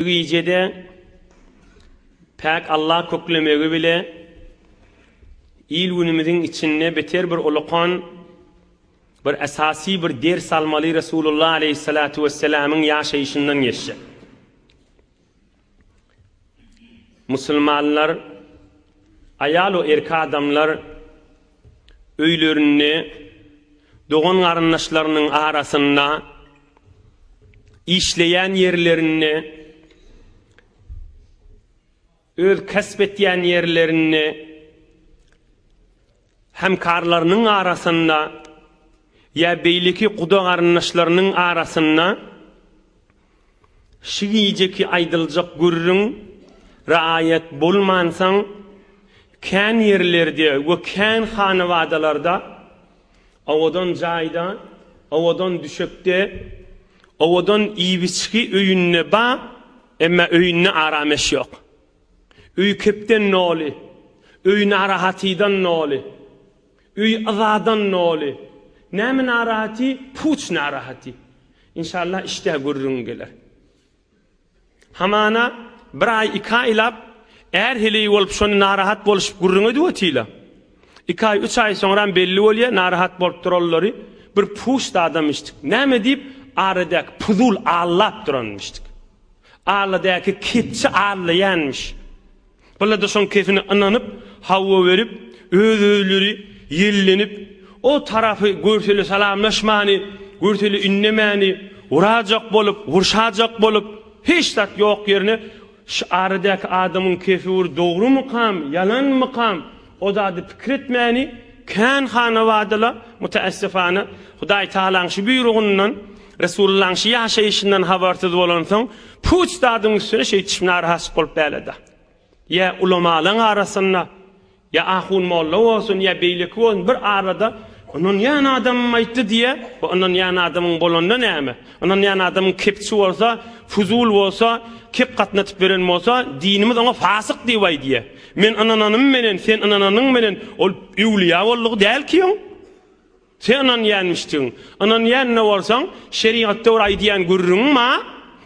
Bu gijede päk Alla köklemegi bile il-günümiziň içinde beter bir ulakan bir esasy bir ders almaly Resulullah aleýhissalatu wessalamyň ýaşaýşyndan geçjek. Musulmanlar aýal we erkek adamlar öýlerinde dogan-garyndaşlarynyň arasynda işleýän ýerlerinde, öz kesp etýän ýerlerinde, hemkarlarynyň arasynda ýa beýleki guda-garyndaşlarynyň arasynda şu gijeki aýdyljak gürrüň raýat bolmansoň, kän ýerlerde we kän hanabadalarda Owadan jaýda, owadan düşekde, owadan iýip-içgi öýünde ba, emma öýünde arameş ýok. Öý kepden doly, öý narahatydan doly, öý yzadan doly. Näme narahaty? Puç narahaty. Inşallah işdä gürrüň geler. Hamana, bir aý, iki aýlap, är-heleý bolup şony narahat boluşyp gürrüň edip otyla. Iki aý, üç aý soňram belli bolýa, narahat bolup duranlary bir puç zadamyşdyk. Näme diýip, aradäki puzul allap duranmyşdyk. Aladäki kepçi allaýanmyş. Bular-da şoň kefine ynanyp, hawa berip, öz-özleri ýellenip, o tarapy görsele salamlaşmany, görsele indemäni, urajak bolup, urşajak bolup, hiç zat ýok ýerine şu aradäki adamyň kefi bir dogrumykam, ýalanmykam, o zady pikir etmäni kän hanabadalar, müteessifana, Hudaý Tagalaň şu buýrugyndan, Resulullaň şu ýaşaýşyndan habarsyz bolansoň, puç zadyň üstüne şeýtişip narahatçyk bolup bäledi. Ýa ulamalaň arasynda, ýa ahun molla bolsun, ýa beýleki bolsun bir arada ynanýan adamym aýtdy diýýä, bu ynanýan adamyň bolanda näme? Ynanýan adamyň kepçi bolsa, fuzul bolsa, kep gatnatyp beren bolsa, dinimiz oňa fasyk diýip aýdýa. Men ynananym menen, sen ynananyň menen ol öwlüýä boldugy däl ki oň. Sen ynanýanmyşdyň. Ynanýan-da bolsaň, şerigatda bir aýdýan gürrüňiň bar,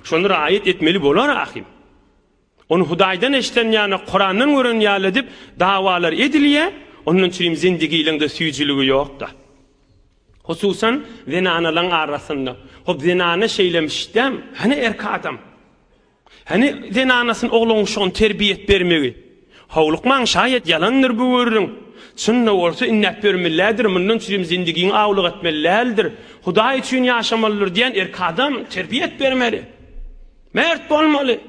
şony raýat etmeli bolar ahym. Ony Hudaýdan eşiden ýa-da Kurandan gören ýaly edip dawalar edilýär, ondan çürim zindigileňde süýjüligi ýok-da. Hususan zenanalaň arasynda. Hop zenana şeýlemişdäm, hany erkek adam? Hany zenanasyny ogluň şony terbiýet bermegi? Howlukmaň şaýat ýalandyr bu gürrüň. Çyn-da bolsa indäp ýörmelidir, mundan çürim zindigiňi awluk etmeli däldir. Hudaý üçin ýaşamalydyr diýen erkek adam terbiýet bermeli. Mert bolmaly.